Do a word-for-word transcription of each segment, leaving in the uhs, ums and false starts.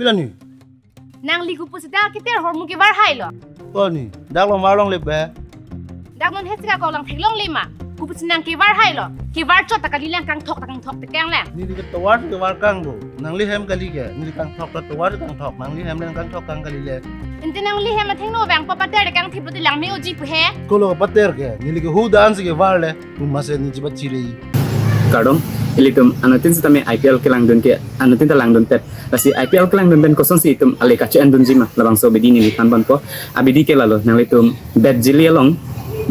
Lani. Nangli kopusi dak keter hormu kevar hailo. Lani, dak lomar longle be. Dak non hesika kolang theklongle ma. Kopusi nang kevar hailo. Kevar chot ta kalilang, kangthok ta kangthok tekang lang. Neli ke tovar kevar kang bo. Nangli hem kali ke. Neli kangthok ta tovar kangthok. Nangli hem le kangthok kang kali le. Ante nangli hem athengno vang papa ter kangthip lote langme-oji pu he. Kolo pater ke. Neli ke hu dan si kevar le. Pu mase neli chibat chiri. Kardom, ilitum anuttin setame I P L kelangdun ke, anuttin ta langdunpet. Lasi I P L kelangdun pen kosonsi itum ale kache-endunji ma, labangso abidi neliphan ponpo. Abidi ke lalo, nanglitum bet jili along,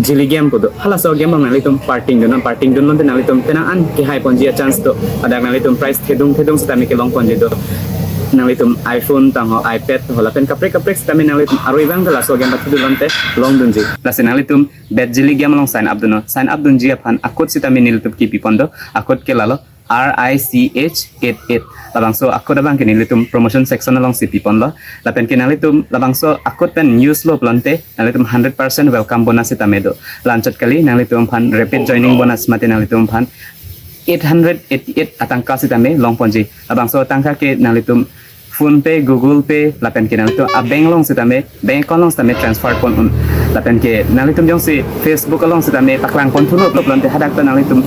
jili game pu do. Halaso game along nanglitum parting dun, parting dunlote nanglitum penang an kehai ponji a-chance do. Ladak nanglitum prize thedung thedung setame kelong ponji do. Nanglitum iPhone tangho, iPad ho, lapen kaprek kaprek setame nanglitum arui abang ke laso game pathedunlote longdunji. Lasi nanglitum bet jili game along sign up dunnon. Sign up dunji aphan a-code setame nelitum kipi pon do. A-code ke lalo R I C H eight eight. Labangso a-code abang ke nelitum promotion section alongsi pi ponlo. Lapen ke nanglitum labangso a-code pen use lo pulote nanglitum hundred percent welcome bonus setame do. La-anchot kali, nanglitum aphan rapid joining bonus mate nanglitum aphan eight hundred eighty-eight atangka setame long ponji. Labangso atangka ke nanglitum PhonePe, Google Pay, lapen ke nanglitum a-bank along setame, bank account along setame transfer pon un. Lapen ke nanglitum jongsi Facebook along setame paklang pon thulo pulote hadak ta nanglitum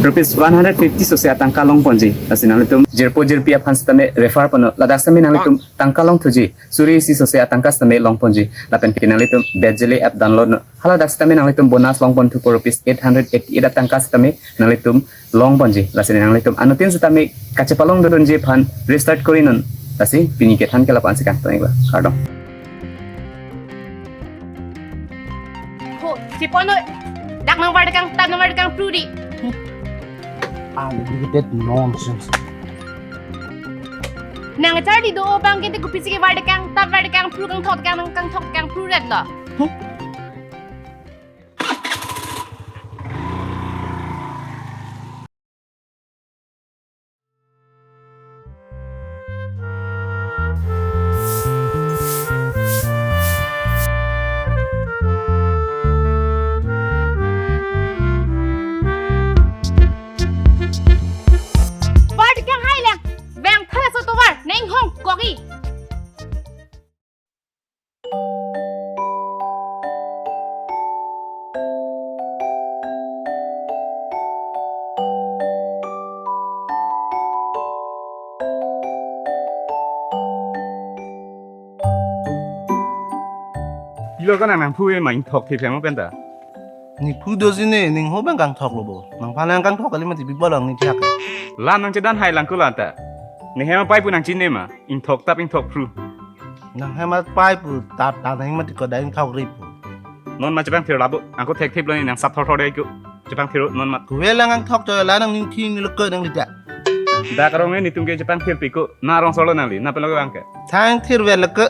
rupees one hundred fifty sose atangka long ponji. Lasi nanglitum jirpo jirpi aphan setame refer pon un. Ladak setame nanglitum tangka long thuji. Suri isi sose atangka setame long ponji. Lapen ke nanglitum bet jili app download un. Haladak setame nanglitum bonus long pon thupo, rupees eight hundred eighty-eight atangka setame nanglitum long ponji. Lasi nanglitum anuttin setame kachepalongdunji aphan restart kori non. Lasi pini kethan ke la-an si kangton-iklo. Kardom. Ho, si pono. Dak nang var kangtap, nang var kangpru di. Unbelievable nonsense. Nang charli do abang ke te kopisi ke var kangtap, var kangpru, kangthok, kang, kangthok, kangpru ret lo. Var kang hai lang, bang khala so tovar, neng hong kogi. Ilo ko nang nangphu e ma ingthok thip hem pen ta. Neli phu do si ne, neli ho bang kangthok lo bo. Nangphan nang kangthok kali mati pi bolong neli thiak. La nang chedan hai lang ko la ta. Ne hem apai pu nang chinine ma, ingthok tap ingthok phru. Nang hem apai pu tap tap nang mati ko dai ingthok ri pu. Non ma chepangthir labo, angko thekthip lo ne nang sap thor thor dei ko. Chepangthir non ma. Kuwe lang kangthok cho la nangning thing neli lo ko nangli ta. Dak arong e netum ke chepangthir pi ko, na rong solo nangli, na pelo ke bang ke. Thang thir vel lo ko.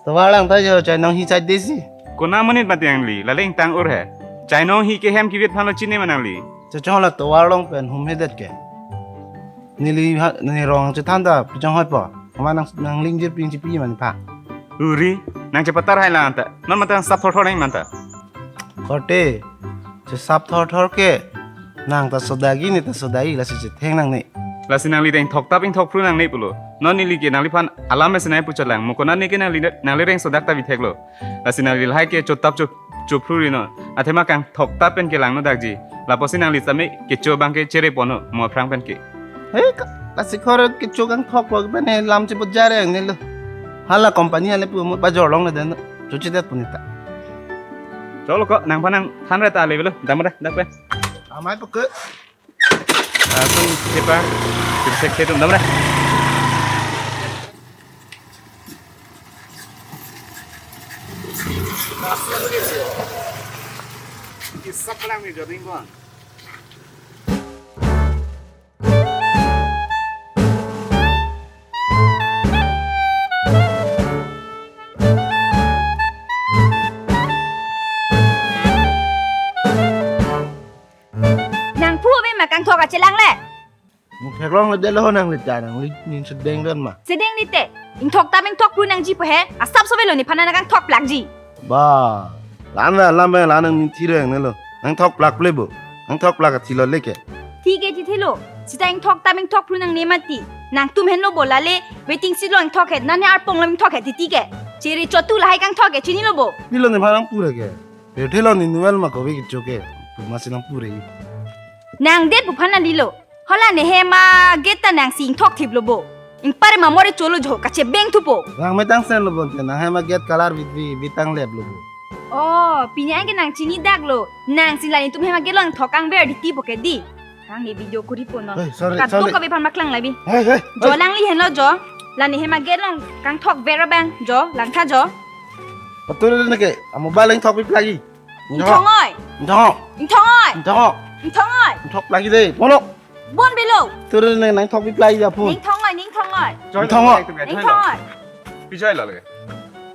Tovar lang ta jo chai nong hi chai desi. Kona monit mati nangli, la le ingtang ur he. Chai nong hi ke hem kivit aphan lo chinine ma nangli. Chachong la tovar long pen hum hedet ke. Neli ha, neli rong chethan ta, pichong hoi po. Homa nang, nangling jirpi chipi man pha. Uri, nang chepatar hai lang ta. Non mata sap thor thor nang man ta. Korte, chesap thor thor ke. Nang ta sodagi ne ta sodai, lasi chetheng nangne. Lasi nangli ta ingthok tap ingthok phru nangne pulo. Non neli ke nangliphan alam mesen ai puchot lang. Mo kona ne ke nangli, nangli reng sodak ta bithek lo. Lasi nangli lahai ke chotap chop, chop phru ri non. Athema kangthok tap pen ke langno dakji. Lapusi nangli same kecho bang ke chere pono mo aphrang pen ke. He ka, lasi khor kecho kangthok po pen he lam chepot jareng ne lo. Hala company ale pu mo bajor long le den. Choche det punita. Cholo ko nangphan nang than re ta le lo. Dam re dak pe. Amai po ke. Langsung cepa, bisa ke dum dam re. Isa ka lang ni joning ko. Nang phu ave ma kangthok achelang le. Nung theklong le delo nangli ta nangli ning sedeng don ma. Sedeng ni te. Ingthok tap ingthok phru nangji pu he. Asap so velo nephan nang kangthok plakji. Ba. Lan la lam la nangning thireng ne lo. Nangthok plak ple bo. Nangthok plak athi lo le ke. Thi ke thi thi lo. Sita ingthok tap ingthok phru nangne mati. Nangtum henlo bo lale, waiting shed along ingthok het, nane arpong along ingthok het titi ke. Chere chotu lahai kangthok ke, chinilo bo. Pilo ne bharang pura ke. Pethelo ne nuel ma kove kecho ke. Puma sinang pura. Nang det pu aphan nang lilo. Hala ne hem a-gate ta nangsi ingthok thiplo bo. Ingpare ma more cholo jo, kachebeng thupo. Nang metang senlo bonte, nang hem a-gate color bit bi, bitang leplo bo. Oh, pini anke nang chini daklo. Nangsi la netum hem a-gate along ingthok kangver titi po ke di. Nang ne video kuri po non. Hey, sorry, kadokave aphan maklang labi. Hey, hey, jo hey. Langli henlo jo. La ne hem a-gate along kangthok ver abang jo. Langtha jo. Patur ne ke, a-mobile ingthok pi plagi. Ingthong oi. Ingthong. Ingthong oi. Ingthong. Ingthong oi. Ingthok plagi de. Mono. Bon belo. Tur ne nang thok pi plagi aphu. Ingthong oi, ingthong oi. Ingthong oi. Ingthong oi. Pi joy lo lage.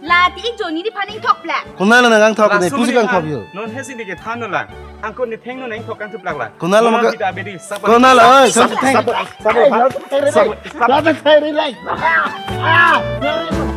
La ti ik jo neli aphan ingthok plak. Konat lo nang thok ne, pusi kangthok yo. Non hesi dike than no lang. Angkon ne theng no nang thok kangthok plak la. Konat lo maka. Kita bedi. Konat lo, oi, sab theng. Sab theng ri lai. Ah, ah.